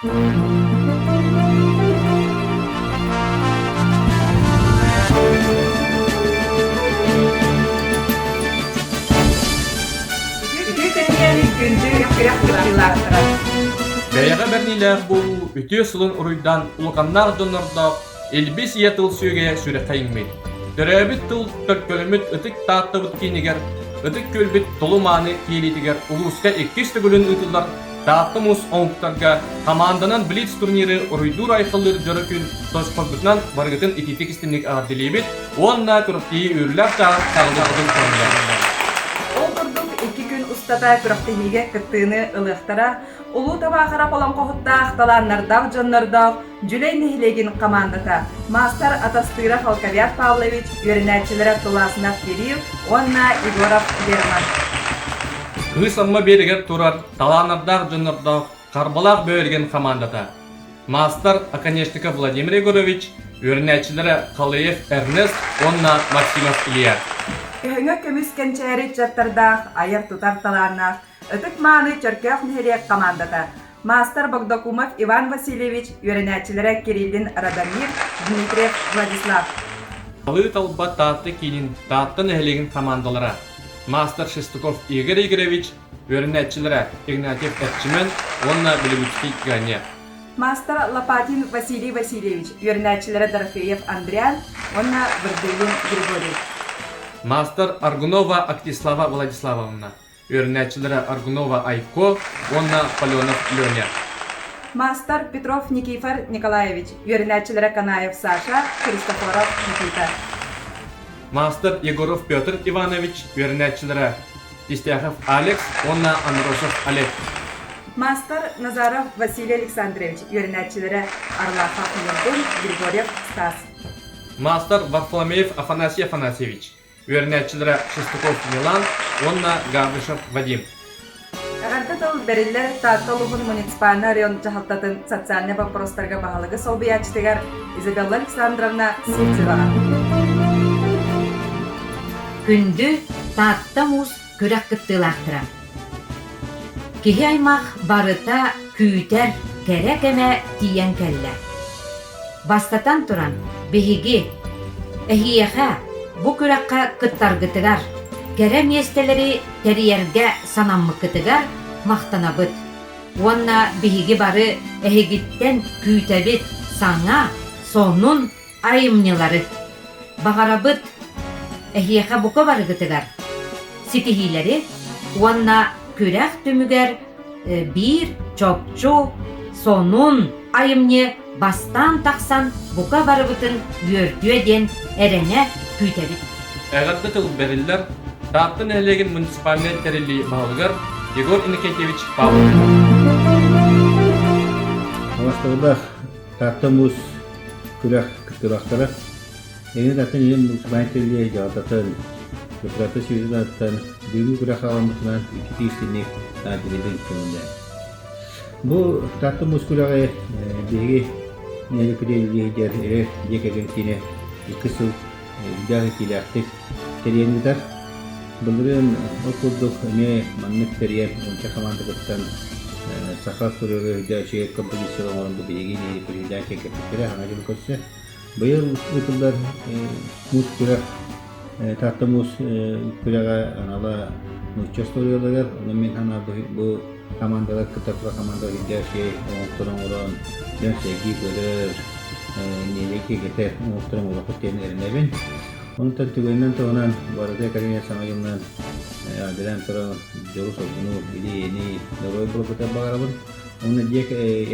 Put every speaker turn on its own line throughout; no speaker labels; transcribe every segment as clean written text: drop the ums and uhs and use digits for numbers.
Үтүө күнүнэн күндү күрэх кыттыылаахтара!
Бэйэҕэ бэрниилээх буолуу үтүө сылын уруйдаан улаханнаах дьоннордоох илбис ийэ тыл сүөгэйэ сүрэххэ иҥмит. Төрөөбүт тыл төлкөлөммүт ытык Тааттабыт киинигэр, Ытык Күөлбүт Толу-мааны киэлиитигэр улууска иккис төгүлүн ыытыллар Таатта муус оҥоһуктарга хамаанданан блиц турниры уруйдуур-айхаллыыр дьоро күн тосхойбутунан барыгытын итиитик-истиҥник эҕэрдэлиибит уонна күрэхтэһии үөрүүлээх чааһын саҕалыырбытын көҥүллээтилэр.
Ол курдук икки күн устата күрэхтэһиигэ кыттыыны ылыахтара Улуу Табаахырап олоҥхоһуттаах, талааннардаах дьоннордоох Дьүлэй нэһилиэгин хамаандата, маастар Атастыыров Алкавиат Павлович, үөрэнээччилэрэ Туласынов Кирилл уонна Егоров Герман.
Кыыс Амма биэригэр турар талааннардаах дьоннордоох Харбалаах бөөлгөн хамаандата, маастар Оконешников Владимир Егорович, үөрэнээччилэрэ Халыев Эрнест уонна Максимов Илья.
Көһөҥө көмүс кэнчээри ыччаттардаах, айар-тутар талааннаах Ытык-мааны Чөркөөх нэһилиэк хамаандата, маастар Богдокумов Иван Васильевич, үөрэнээччилэрэ Кириллин Радомир, Дмитриев Владислав.
Талыы талба Таатта киинин Таатта нэһилиэгин хамаандалара, маастар Шестаков Игорь Игоревич, үөрэнээччилэрэ Игнатьев Эрчимэн уонна Белебутский Ганя.
Маастар Лопатин Василий Васильевич, үөрэнээччилэрэ Дорофеев Андриан уонна Вырдылин Григорий.
Маастар Аргунова Актислава Владиславовна, үөрэнээччилэрэ Аргунова Айко уонна Паленов Леня.
Маастар Петров Никифор Николаевич, үөрэнээччилэрэ Канаев Саша, Христофоров Никита.
Маастар Егоров Петр Иванович, үөрэнээччилэрэ Тистяхов Алекс уонна Андросов Олег.
Маастар Назаров Василий Александрович, үөрэнээччилэрэ Арлахов Ньургун, Григорьев Стас.
Маастар Варфоломеев Афанасий Афанасьевич, Үөрэнээччилэрэ Шестаков Милан уонна Габышев Вадим.
Эҕэрдэ тыл бэриллэр Таатта улууһун муниципальнай район дьаһалтатын социальнай боппуруостарга баһылыгы солбуйааччытыгар Изабелла Александровна Сивцеваҕа.
Күндү Таатта муус күрэх кыттыылаахтара! Киһи аймах барыта күүтэр кэрэ кэмэ тиийэн кэллэ. Бастатан туран, биһиги эһиэхэ бу күрэххэ кыттаргытыгар, кэрэ миэстэлэри тэрийэргэ санаммыккытыгар махтанабыт уонна биһиги бары эһигиттэн күүтэбит саҥа, сонун айымньылары. Баҕарабыт эһиэхэ бука барыгытыгар ситиһиилэри уонна күрэх түмүгэр биир чопчу сонун айымньы бастаан тахсан бука барыбытын үөрдүө диэн эрэнэ күүтэбит.
Эҕэрдэ тыл бэриллэр Таатта нэһилиэгин муниципальнай тэриллии баһылыгар Егор Иннокентьевич Павлов.
Бастабыллаах Таатта муус күрэх кыттыылаахтара Эҥин атын илин муниципальнай тэриллии дьаһалтатын Петрата Светланаттан бүгүҥҥү күрэх аҕалбытынан икки тиистинник наадыйабын көҥүллээн. Бу Таатта муус күрэҕи биһиги нэһилиэкпит эрэ дьиэ кэргэн киинэ икки сыл үрдээх итиилээхтик тэрийэн ыытар. Былырыын ол курдук эмиэ маннык тэрийэн уонча хамаанда кыттан саха суруйар өйдөөччүгэ композиция оҥорон бу биһиги нэһилиэкпит үрдээх кэппиттэрэ саҥа дьыл көрсө. Быйыл ыытыллар муус күрэх Таатта муус күрэҕэ анала нуучча остуоруйаларыгар, онон мин санаа бу командалар кытта тура команда үрдээх оҥотторон оҥорон дьон сэргии көрөр, нэһилиэк киэргэтэр оҥотторон оҥоруохпут диэн эрэнэбин. Онтон түгэнинэн туһунан барыта кэриҥэ саҥа дьылынан эҕэрдэлээн туран дьолу-соргуну, или-эйэни, доруобай буоларгытыгар баҕарабын. Уонна дьиэ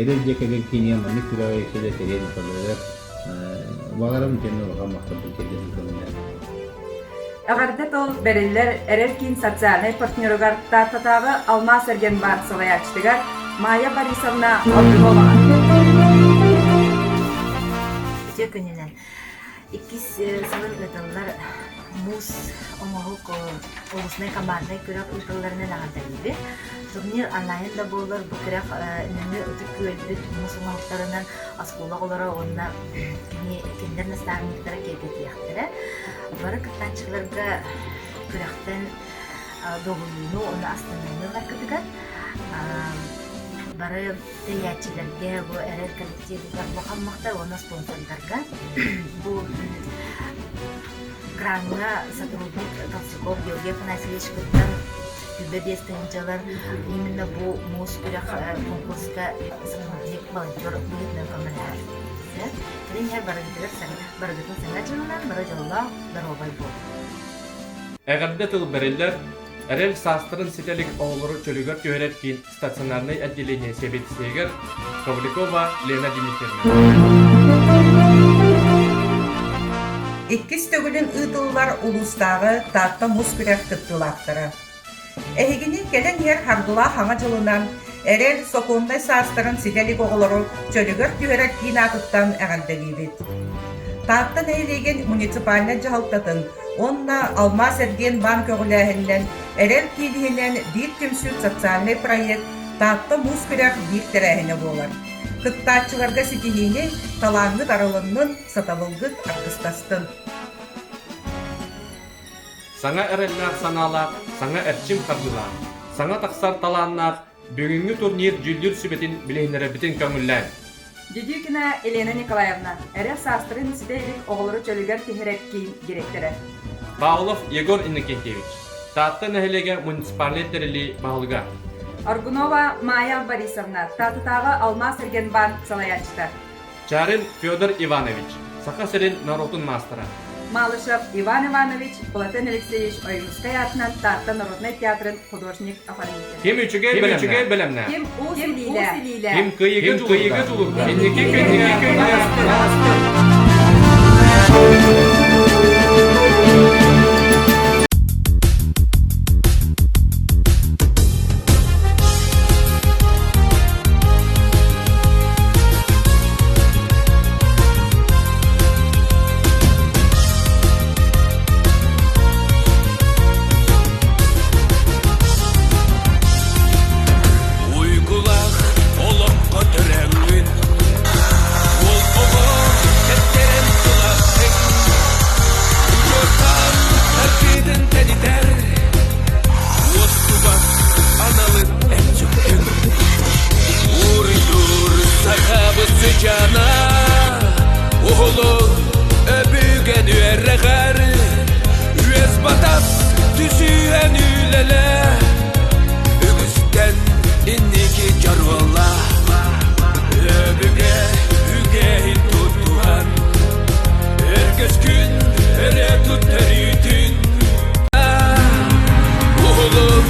эдэр дьиэ кэргэн киинигэр маннык күрэҕи силэ тэрийэн ыыталларыгар баҕарабын итиэннэ улахан махталбын тиэрдэбин көҥүллээн.
Эҕэрдэ тыл бэриллэр Эрэл киин социальнай партнеругар Тааттатааҕы Алмаас эргиэн баар салайааччытыгар Майя Борисовна Алтыноваҕа.
Үтүө күнүнэн Иккис сылын ыытыллар муус оҥоһук областной команднай күрэх ыытылларынан эҕэрдэлиибин. Турнир онлайн да буоллар бу күрэх нөҥүө ытык күөлбүт муус оҥоһуктарынан оскуола оҕолоро уонна кини кинилэр наставниктара киэргэтиэхтэрэ. Бары кыттааччыларга күрэхтэн дуоһуйууну уонна астыныыны ыларгытыгар. Бары тэрийээччилэргэ, бу эрэл коллективыгар улахан махтал уонна спонсордарга. Бу граҥҥа сотрудник Толстяков Георгий Афанасьевич кыттан 25 тыһыынчалар именно бу муус күрэх конкурска сотрудник волонтер быһыытынан көмөлөһөр. Кэлин иһэр барыгытыгар барыгытын саҥа дьылынан бары дьоллоох, доруобай буолун.
Эҕэрдэ тыл бэриллэр, эрэл саастарын ситэ илик оҕолору чөлүгэр түһэрэр киин стационарнай отделение сэбиэдиссэйигэр Ковлекова Лена Дмитриевна.
Иккис төгүлүн ыытыллар улуустааҕы Таатта муус күрэх кыттыылаахтара. Эһигини кэлэн иһэр Харгылаах Хаҥа дьылынан эрэл сокуоннай саастарын ситэ илик оҕолору чөлүгэр түһэрэр киин аатыттан эҕэрдэлиибит. Таатта нэһилиэгин муниципальнай дьаһалтатын уонна Алмаас эргиэн баан көҕүлээһининэн Эрэл киин иһинэн биир түмсүү социальнай проект Таатта муус күрэх биир тэрээһинэ буолар. Кыттааччыларга ситиһиини, талааҥҥыт арылыннын, сатабылгыт аргыстастын!
Саҥа эрэллээх санаалаах, саҥа эрчим хардыылаах, саҥа тахсар талааннаах бүгүҥҥү турнир дьүүллүүр сүбэтин билиһиннэрэрбитин көҥүллээҥ.
Дедюкина Елена Николаевна, эрэл саастарын ситэ илик оҕолору чөлүгэр түһэрэр киин дириэктэрэ.
Павлов Егор Иннокентьевич, Таатта нэһилиэгэ муниципальнай тэриллии баһылыга.
Аргунова Майя Борисовна, Тааттатааҕы Алмаас Эргенбанк салайааччыта.
Чарин Федор Иванович, Саха сирин норуотун маастара.
Малышев Иван Иванович, Платон Алексеевич Ойуунускай аатынан Таатта народнай театрын художник-оформитель.
Ким үчүгэй
Ким
бэлэмнээх?
Ким уус илиилээх?
Ким кыайыыга дьулурда? Инники күҥҥэ
Уйгулаах олоххо төрөҥҥүн, уол оҕо тэптэрэн тулаттыҥ, Учуоттаан тардыытын тэнитэр, уостубат аналын эн сүктүҥ. Уруйдуур сахабыт сыдьаана, уһулун өбүгэн үөрэҕэр, үөс батас түсүһэн үлэлэ, үгүстэн инники дьоруола, өбүгэ үгэһин тутуһан, өргөс күн өрө тут өрүүтүн. Уһулун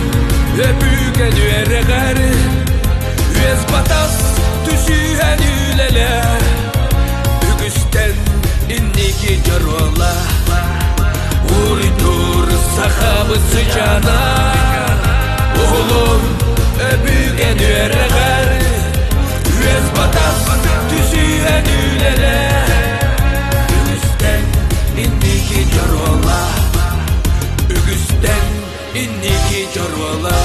өбүгэн үөрэҕэр, үөс батас түсүһэн үлэлэ, үгүстэн инники дьоруола. Уруйдуур сахабыт сыдьаана, уһулун өбүгэн үөрэҕэр, үөс батас түсүһэн үлэлэ, үгүстэн инники дьоруола, үгүстэн инники дьоруола.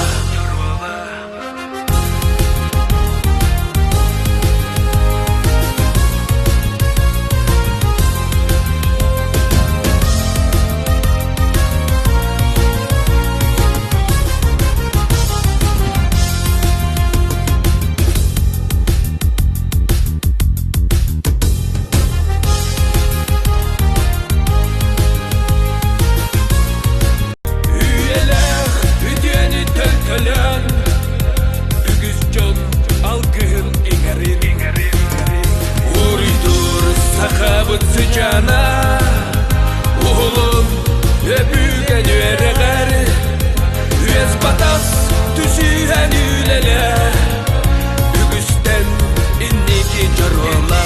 Үйэлээх үтүөнү төлкөлөөн, үгүс дьон алгыһын иҥэрин. Уруйдуур сахабыт сыдьаана, уһулун өбүгэн үөрэҕэр, үөс батас түсүһэн үлэлэ, үгүстэн инники дьоруола.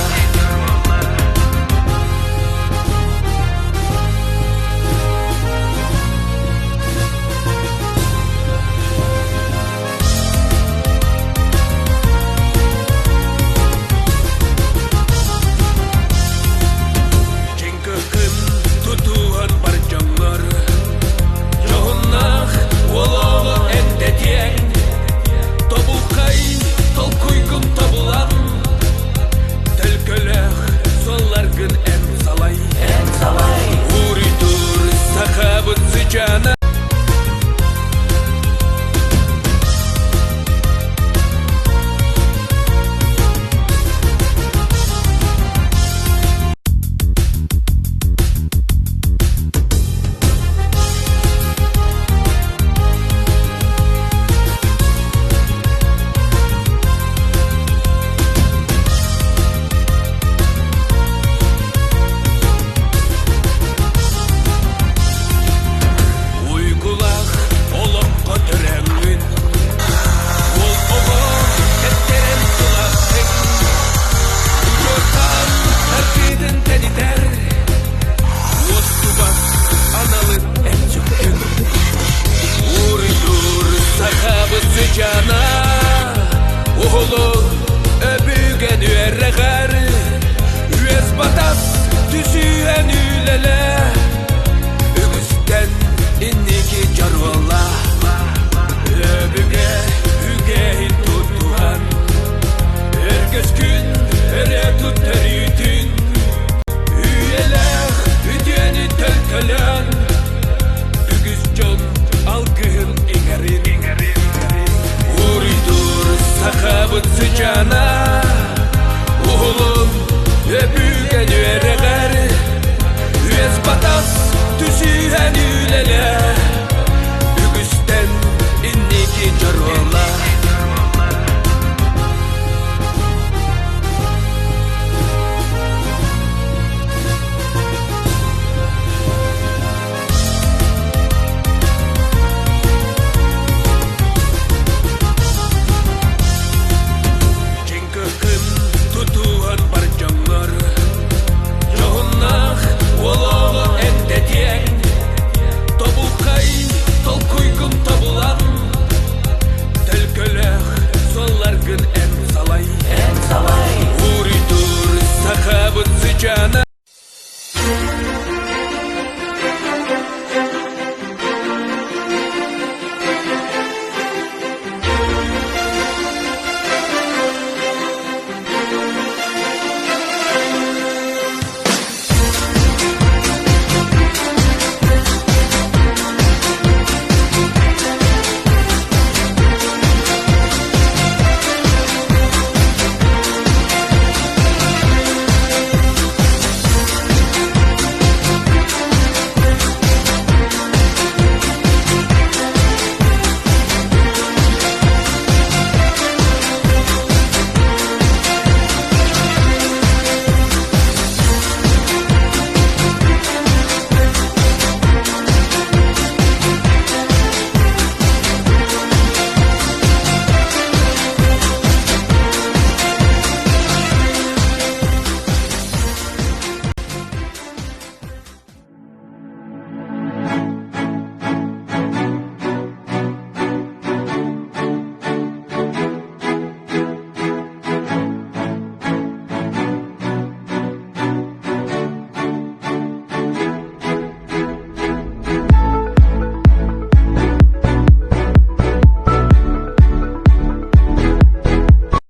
Сахабыт сыдьаана.